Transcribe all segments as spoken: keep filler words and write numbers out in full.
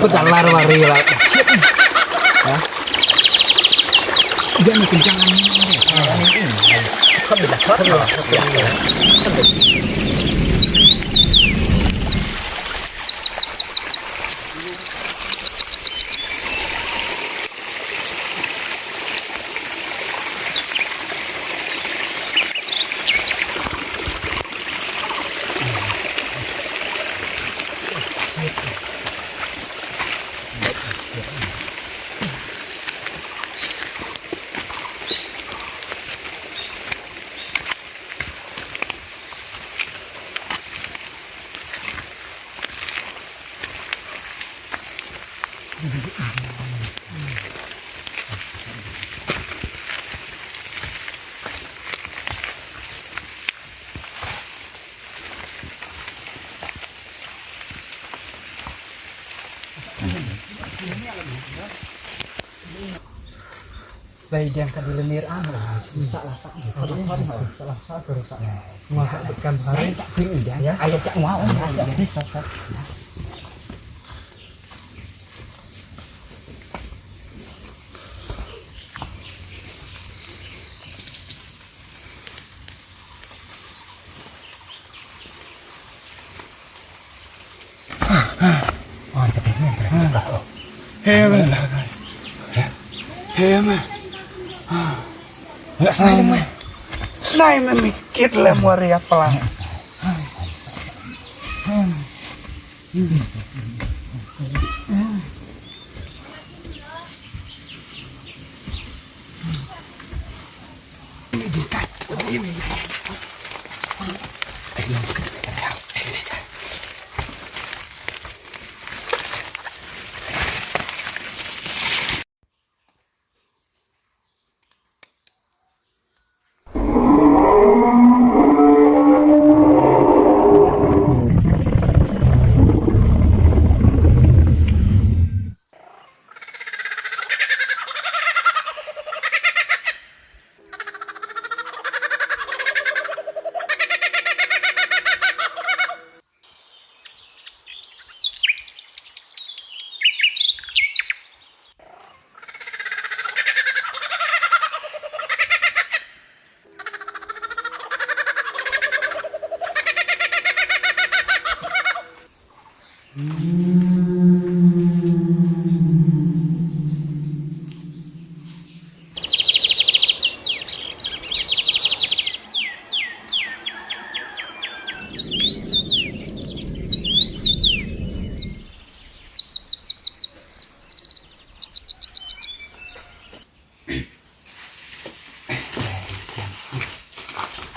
Ku dalar wari lah. Ya. Jangan kencang. Kau dah kau dah. Bai diang ka di lenir ano. Salah satu. Salah satu. Salah satu. Wah, bukan hari. Tak kini dia. Ya. Ayat tak mau. He me. He me. Nga snai me. Snai me mi kit lem waria pala.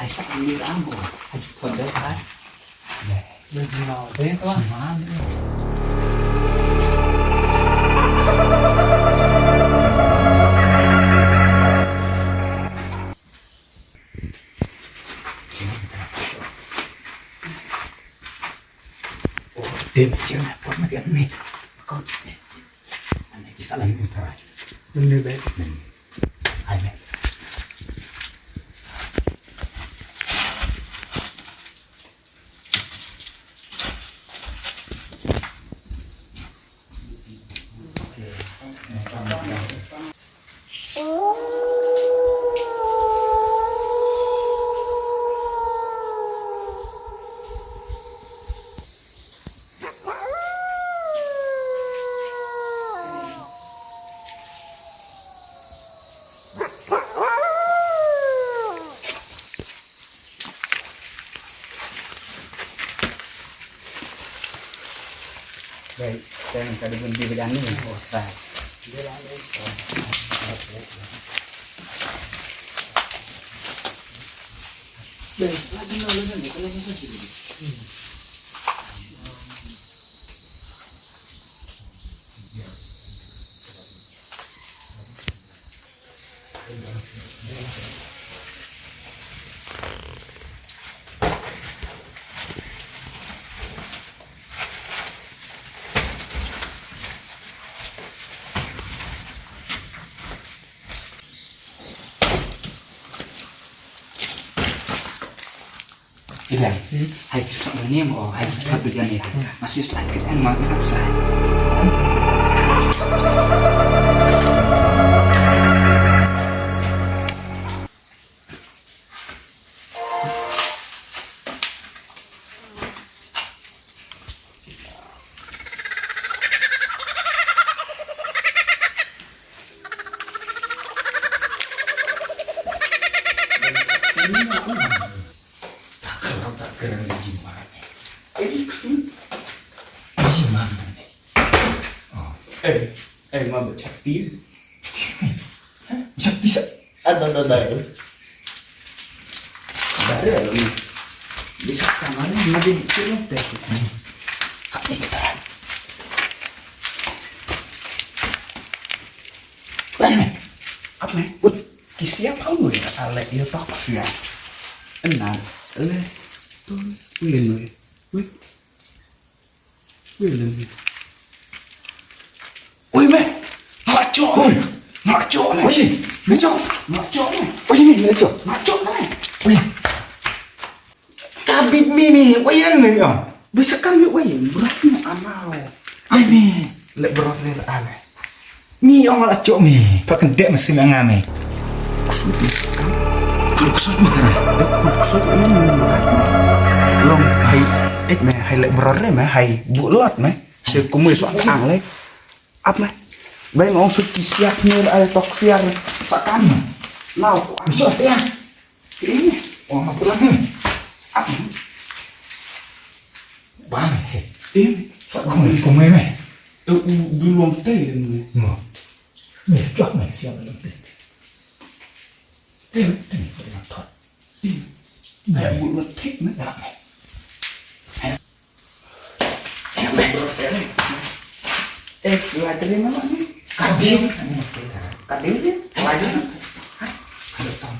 Ai sa ni ram ko. Ai sa ni ram ko. Baik, saya minta diberi bidang ni. Oh, tak. Ilan, hai ki sa ni mo, hai ki sa tu jan ni. Masih sa ki en ma ki sa. Eh, eh, ma ba chak ti. Chak ti sa. Ada, ada, ada. Ada, ada. Bisa kamar ma di chulong teh. Lan me. Ap me. Ut. Ki siap hau nui. Ale ïa tok siap. Enak. Ale. Tu. Ui nui. Ui. Ui nui. Ui me. Ngaco. Ui. Ngaco me. Ui. Ngaco. Ngaco me. Ui me. Ngaco. Ngaco me. Ui. Ka bit mi mi, wei ran mi ong. Bisa kan mi wei, berat mi anau. Ai mi, lek berat ni la ale. Mi ong la cok mi, pa kendek mesti mi anga mi. Kusut mi sekan. Kan kusut mi kara. Kusut mi berat mi. Long hai, et me, hai lek berat le me, hai bu lot me. Se kumui so ang le. Ap me. Bai ngong sut ki siap ni la ale tok siar. Sakan me. Nau, kusut ya. Ini, oh, apa lagi? Apa? Bang sih. Ini, sa kong ni kong meme. Eh, u dulong teh ni. Mo. Ni, cuak ni siap ni. Teh, teh, teh, teh. Ini. Ya, bu lo teh ni. Ya. Eh, lagi mana ni? Kadin. Kadin dia? Lagi. Ada tahu.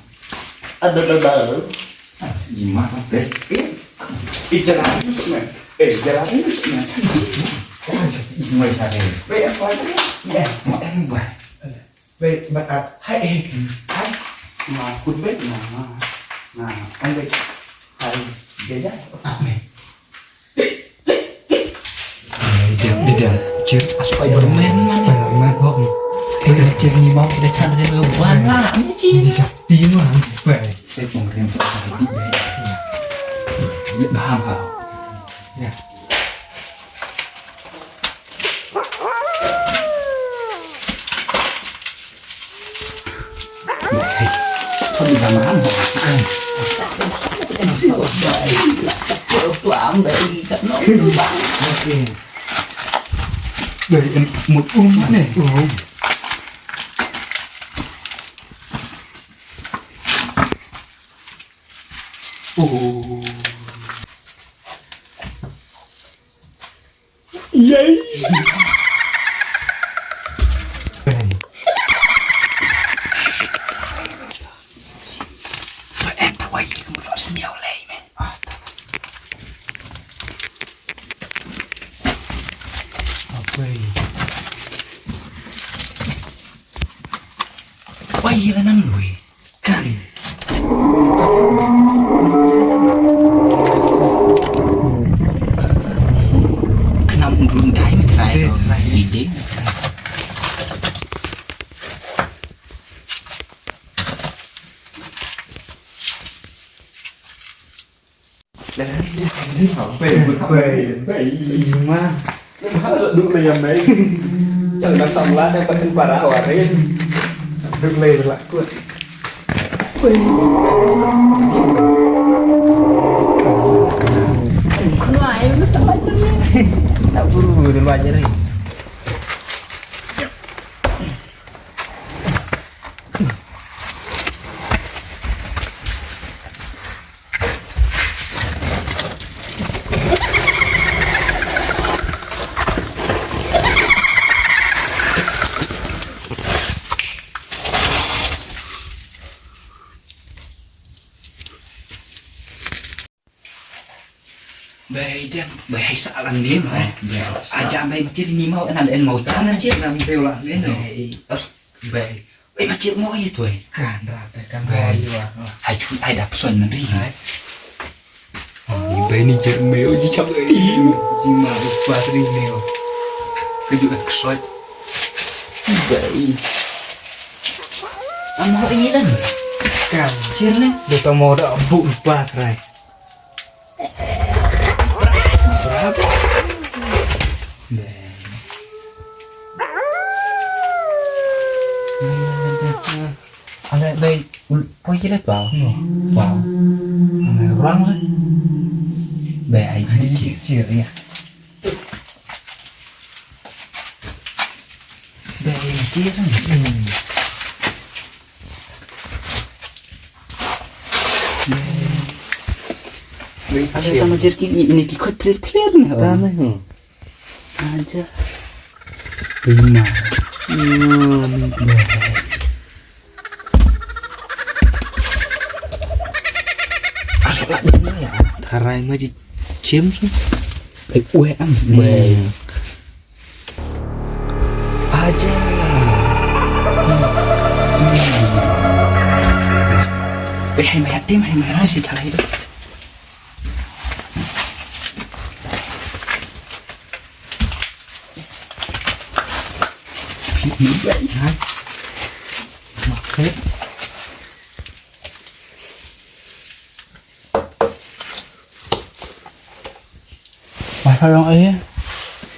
Ada, ada, ada. Gimana? Eh, eh. Eh, jalan ni semua. Eh, jalan ni semua. Gimana tadi? Baik, apa lagi? Ya, mau tanya, Bah. Wei, mat ap. Hai, eh. Hai. Nga kut bet, nga, nga, nga, ang bet. Hai, dia dah. Ap me. Dia, dia, dia. Cir, as Spider-Man mana? Spider-Man, hok. Kita cir ni mau, kita cari dia. Wala, ni cir. Di sakti mah. Wei. Saya pengerim. Dia paham kau. Ya. Oh. Yay. Wai ïa la nang wei. Kan. Khnang un rung dai me trai. Eh, trai. Ide. Bai, bai, bai, ma. Duk lei ïa mei. Tang na samla te patin para warin. Duk lei la kut. Nuai, masa patin ni. Tak buru, di luar jari. Bai dem, bai hai sa lan nim, hai. Bai sa. Aja bai macir ni mau, enan en mau jam macir. Nam teu lah ni no. Bai, os, bai. Bai macir mau ye tu, eh. Kan rat, kan bai. Bai. Hai chu, hai dap son nan ri. Hai. Oh, ni bai ni jer meo ji chap ti. Ji ma ri pa ri meo. Keju ek soi. Bai. Amo ye lan. Kan. Jer ne. Dia tak mau dah buk pa rai. Ale bai, poi kilat bau. Bau. Ale rang le. Bai, ai dikit. Dikit ya. Ada tama jerky ini ki khot pelir-pelir nih. Tama nih. Aja. Lima. Hmm. Asal lah lima ya. Karai ma ji James. Baik, weh am. Baik. Aja. Eh, hai mayat tim, hai mayat tim si chalai tu. Masa dong aja.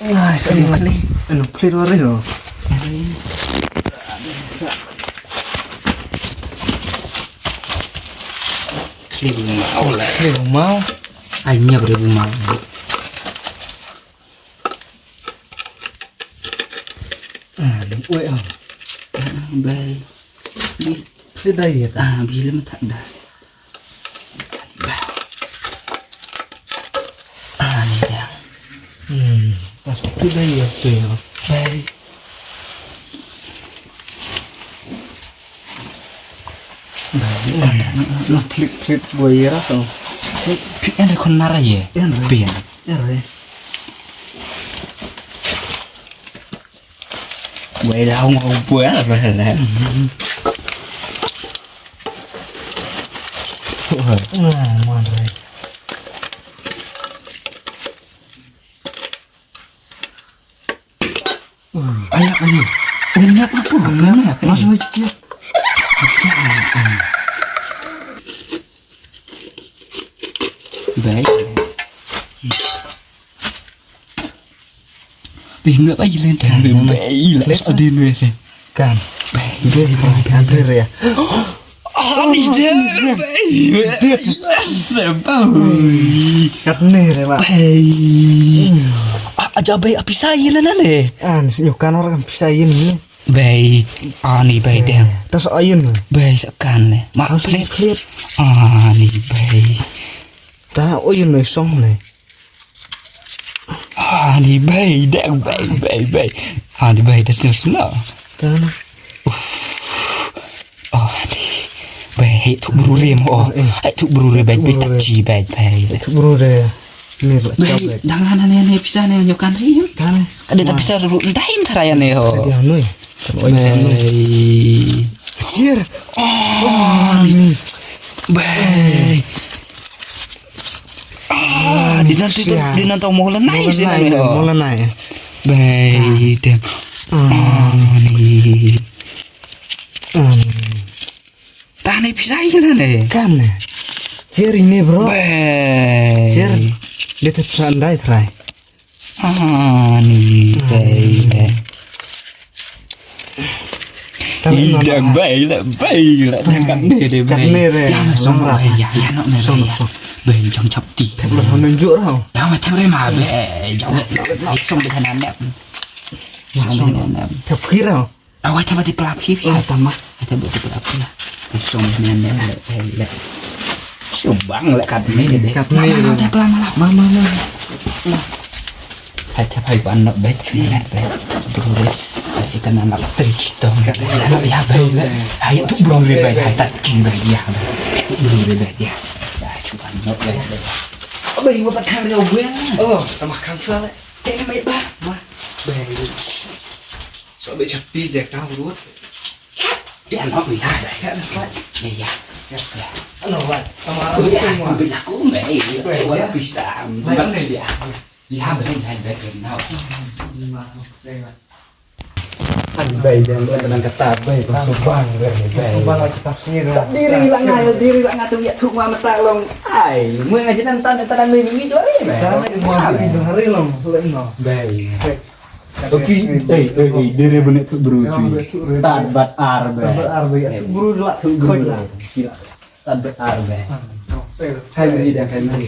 Nah, saya kali. Anu, clear waris loh. Clear mau lah. Clear mau. Hanya beri mau. Ah, weh, ah. Ah, bai. Bi, bi dai ya ta. Ah, bi lem tak dah. Ah, ni dah. Hmm, pas tu dai ya tu ya. Bai. Bai. Plit, plit boy ya tu. Plit yang kon nara ye. Yang. Pin. Ere. Wei lau ngau pua lah lah. Nah, man rai. Ayak ayu. Ayak apa? Ayak. Masuk masjid. Baik. Bim la bai len kan bim bai la sa din we se. Kan. Bai bai bai bai ya. Ani je. Bai. Yes, bai. Kat ne re ba. Bai. Aja bai apisa yin na ne. An si kan orang pisa yin ni. Bai. Ani bai deng. Tas ayin. Bai sakan ne. Ma plit. Ani bai. Ta oyin ne song ne. Ah, ni bai, dang bai, bai, bai. Ah, ni bai, das nus na. Tana. Oh, ni bai, hei tu bru re mo. Hei tu bru re bai, bai tak ji bai, bai. Tu bru re. Ni bai. Bai, dang ana ni ni pisa ni nyokan ri. Tana. Ada tak pisa ru ndai ntara ya ni ho. Dia nui. Bai. Cheer. Oh, ni. Bai. Ah, di nan tu, di nan tu mola nai sih nai. Mola nai. Bai, dem. Ah, ni. Tane pisa ina ne. Kan ne. Cheer ini, bro. Bai. Cheer. Dia tu pisa ndai try. Ah, ni bai deh. Idang bai la bai la dang kat ne deh bai. Kat ne deh. Ya na song bai ya ya no ne bai ya. Bai jong chap ti. Belum nunjuk tau. Ya macam re ma bai jong. Song bai na ne. Song bai na ne. Chap kira. Awai, tama ti pla phi phi. Oh, tama. Ai, tama ti pla phi la. Ai, song ne ne le, ai, le. Song bang le kat ne de. Kat ne. Ma, ma, ma, ma, ma. Ai, tama ban nok bet chui le, bet. Bru le. Ai, ita na nak tri chito. Ya, bet le. Ai, tu bru le, bet. Ai, tat ki, bet, ya. Bru le, bet, ya. Ai, chuban nok, bet. Abai, ngapa kang dia gue? Oh, tama kang chua le. Tengok mai ba. Wah. Bai. So bai chapi je ka urut. Dia nak bai. Ya, dah, dah. Ya, ya. Ya. Ano, wah. Tama aku ya, bai aku bai. Bai, wala ya. Bisa. Bai, bai. Ya. Ya, bai, bai, bai, bai, now. Lima, bai, bai. An bai dan bai dan kata bai. Subang bai, bai. Subang lagi tafsir. Diri lah ngai, diri lah ngai tu ya tu ma mata long. Ai, mu ngaji nan tan tan ni ni tu hari bai. Tan ni mu ngaji tu hari long, selain no. Bai. Bai. Okey, eh, eh, eh, dia dia benek tu bro cuy. Tad bat ar bai. Tad bat ar bai. Tu bro lah tu bro lah. Tad bat ar bai. Hai beri dah, hai beri.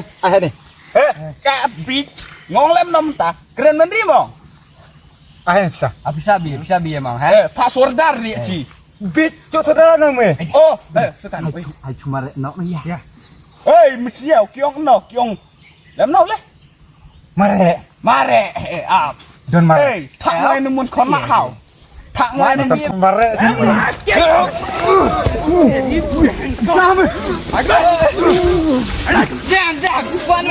Ai, ai, ni. Eh, ka bit. Ngong lem nom ta. Kren men ri mong. Ai, pisa. Ah, pisa bi, pisa bi emang, ha? Eh, pa sordar ni, ci. Bit, cok sordar no me. Oh, eh, suka no. Ai, cu-, ai, cuma rek no, ya. Ya. Hei, mesti ya, kiong no, kiong. Lem no le. Mare. Mare, eh, ah. Don mare. Hei, tak ngai ni mun kon nak hau. Tak ngai ni. Masa mare. Jangan, jangan, bukan.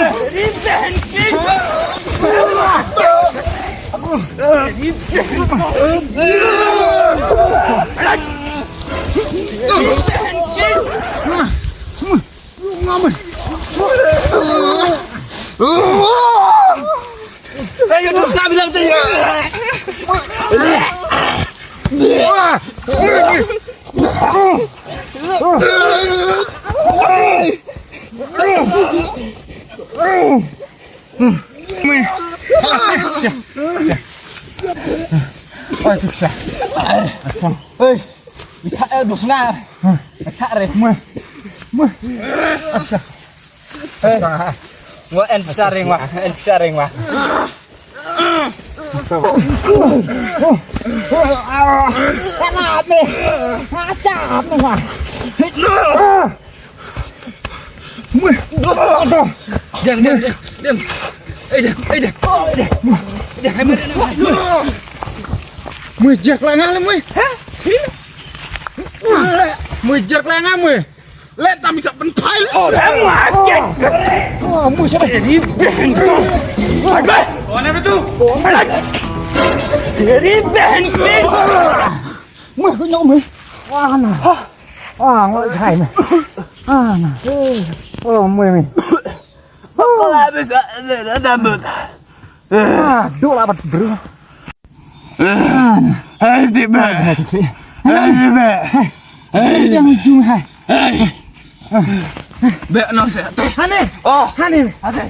Ayo, terus nak bilang tadi. Hei, bicha el dusna. Bicha re. Mui. Mui. Hei. Wa en bicha re wa, en bicha re wa. Kana ni. Acha ni wa. Mui. Diam, diam, diam, diam. Eh, diam, eh, diam. Eh, diam. Diam, hai, mari, mari. Mui, jer la nga le, mui. Ha? Mui, jer la nga, mui. Le tam sa pen pai le. Oh, dah. Oh, mui, siapa? Jadi bengkok. Mana tu? Jadi bengkok. Mui, kau nyok, mui. Wah, nah. Ah, ngai jai me. Ah, na. Oh, mui me. Kau habis ada dambut. Ah, dua labat bro. Ah, na. Hai, di be. Hai, di be. Hai, yang ujung, hai. Hai. Be no se. Hane. Oh, hane. Hane.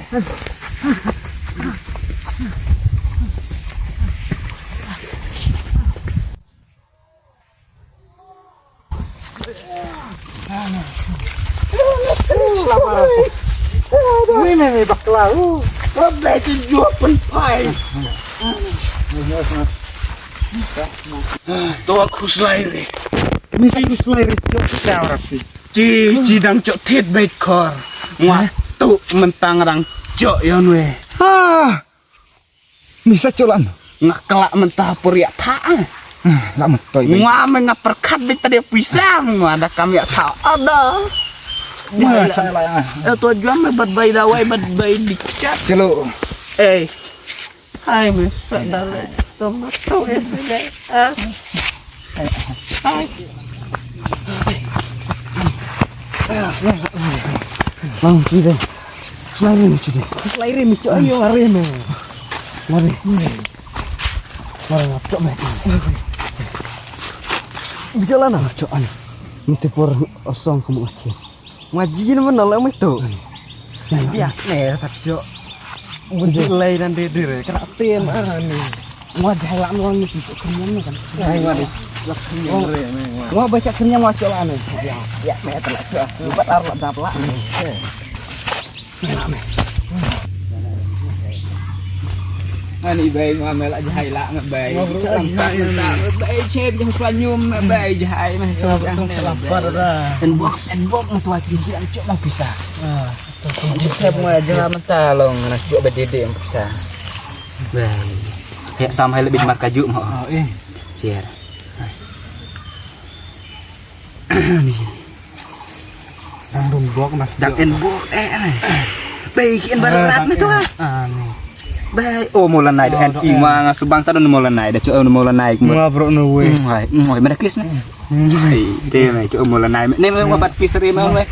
Ni, ni, ni, bakla. Ba ba tu jua pen pai. To khuslai re. Mi sa khuslai re, jok sa orang tu. Ci, ci dang jok thied beit khor. Ngwa tu mentang dang jok yon we. Ah. Misa culan. Nga kelak mentah pur ïa tha. Lah mentoi. Ngwa me nga perkat di tadi pisa ngwa da kam ïa tha. Ada. Masa lah. Eh, tu jual me bat bai dawai bat bai dikchat. Celo. Eh. Hai me sadar. Tomat tu eh. Ah. Lang ti de. Selai rim ti de. Selai rim ti ayo are me. Lari. Lari ngap cok me. Bisa lah na cok an. Nanti por osong kamu aja. Ngajin mana lah me tu. Biak ne tak cok. Untuk lai dan dede kena tem ah ni. Ngwa jai lam long ni tu kenyang ni kan. Ai ngwa di. Lak kenyang re ni ngwa. Ngwa baca kenyang ngwa cok lah ni. Ya, ya me telah cok. Buat ar lah dap lah. Ani bai ngwa me lah jai lah ngat bai. Ngwa bro, jai lah ngat bai. Bai chem jang suanyum ngat bai jai mah. Lapar dah. En bok, en bok mah tuat jing cok lah pisa. Ah. Joseph mo jela menta long na sjuk ba dede pisa. Bai. Hek sam hai lebih markaju mo. Oh, eh. Siar. Ni. Dang dum bok mas. Dak en bok eh. Bai kin barat me tu ah. Ah, ni. Bai, oh, molanai da en i ma nga subang ta don molanai da cuk molanai. Mo bro no we. Hai, mo mera kis ne. Hai, te me cuk molanai. Ne me bat kis re me we.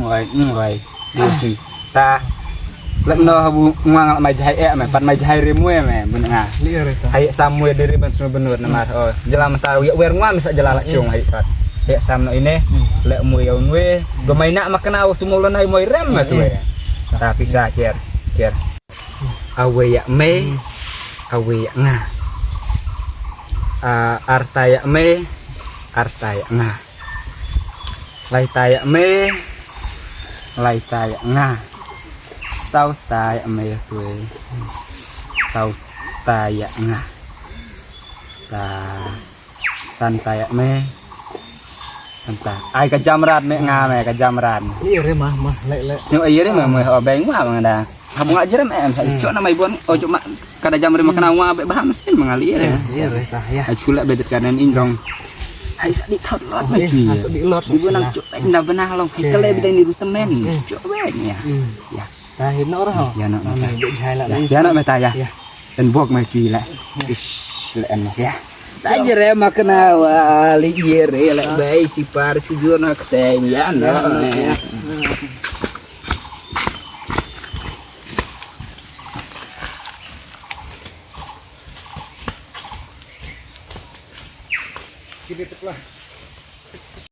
Hai, hai. Dia cing. Ta. Lek no habu ngwang lek mai jahai eh me, pat mai jahai rim we me, bun nga. Hai sam we diri ban sunu benur namar. Oh, jela menta wer ngwa me sa jela lek cung hai pat. Hai sam no ine. Lek mu yaun we. Do mai nak makna waktu molanai mo rem me tu we. Ta pisa cer. Cer. Awei ïa me, awei ïa nga. Ah, arta ïa me, arta ïa nga. Laita ïa me, laita ïa nga. Sauta ïa me, kue. Sauta ïa nga. Ta. Santa ïa me. Santa. Ai ka jamrat me nga me ka jamrat. Iya re mah mah lek lek. Snu iya re mah mah obeng mah mah da. Kamu ngak jerem em sa cok na mai bon. Oh cok mak kada jamre mah kena wa be bah mesin mengali re. Iya re tah ya. Ai chula bedet kanan injong. Ai sa di thot lot mah ki. Sa di lot. Di bonang cok na benah long. Kele bidang ni rutemen. Cok be ni ya. Ya. Tah no roh. Ya no. Ya no meta ya. En bok mai spi la. Ish, la en ya. Ta jere ma kena wa li ye re la bai si par chujur na kteng ya no. Kini teklah.